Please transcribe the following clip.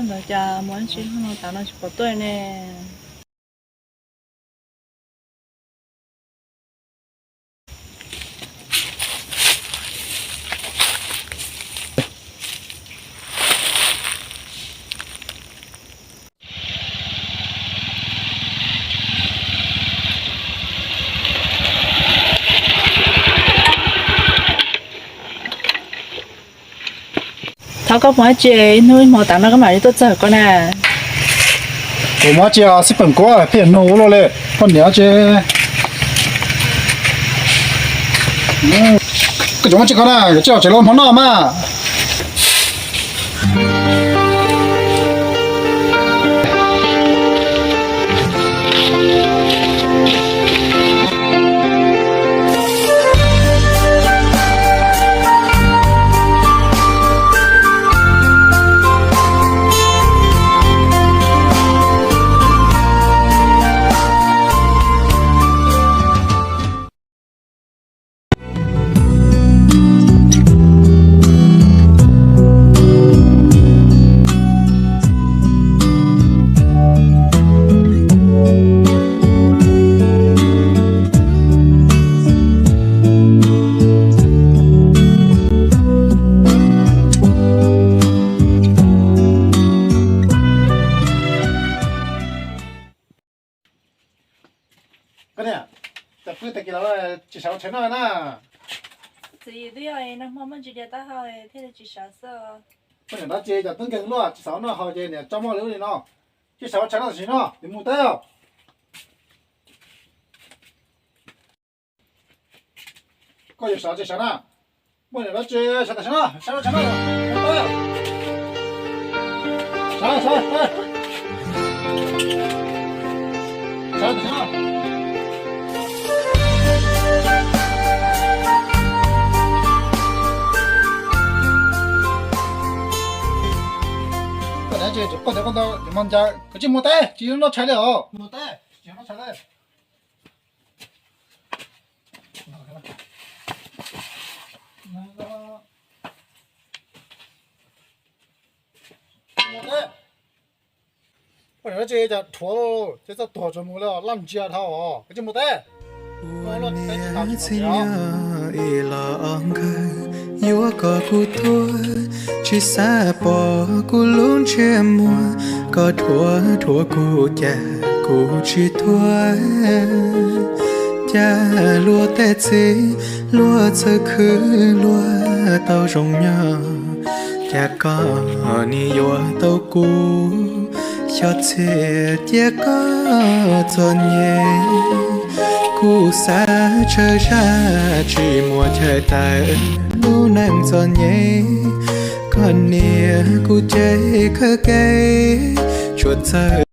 Ntawd cas mus ib tsis hnub no tav no tsis pom tuaj ne. Thov koj mus ib tsis hnub ib hmo tav no koj mam li tuaj txog koj na. Kuv mus ib tsis xib peem kuv pheej nug ua luaj li. Koj niam ib tsis, koj tseem mus tsis koj na, yuav tsis los tsev los hmo noj mas. Koj niam, cas pw tag kis los tsis sawv ua tshais noj na? Txiv, twb yog nag hmo muaj ntsis dias taub hau thiaj li tsis sawv xwb. Koj niam, dab tsi cas twb nkeeg luaj tsis xav noj haus ces niam tso muag li ub li no. Tsis sawv ua tshais noj tam sim no, mus teb os. Koj yuav sawv tsis sawv na? Muaj niam dab tsi sawv tam sim no, sawv tam sim no. Sawv, sawv, sawv. Sawv tam sim no. Koj niam, koj niam, koj niam, koj niam, koj tsis mus teb, tsis noj tshais li os. Mus teb, tsis noj tshais li. Ua niam dab tsi cas dhuav ces txoj tuag tsuas mus li laj ntsia dhau os, koj tsis mus teb. Ua niam txiv nyab ib los nkawd yuav kom kuv tuag, tsis xav pom kuv lub ntsej muag, koj dhuav dhuav kuv cas kuv tsis tuag. Cas luag tej txiv luag txawj khwv luag tau zoo nyob, cas koj nim yuav tau kuv, xyov txhia cia koj txom nyem. Kuv xav tsawg zaj tsis muaj chaw tawm, lub neej txom nyem, koj niam kuv ces khawb kev tsuas txawj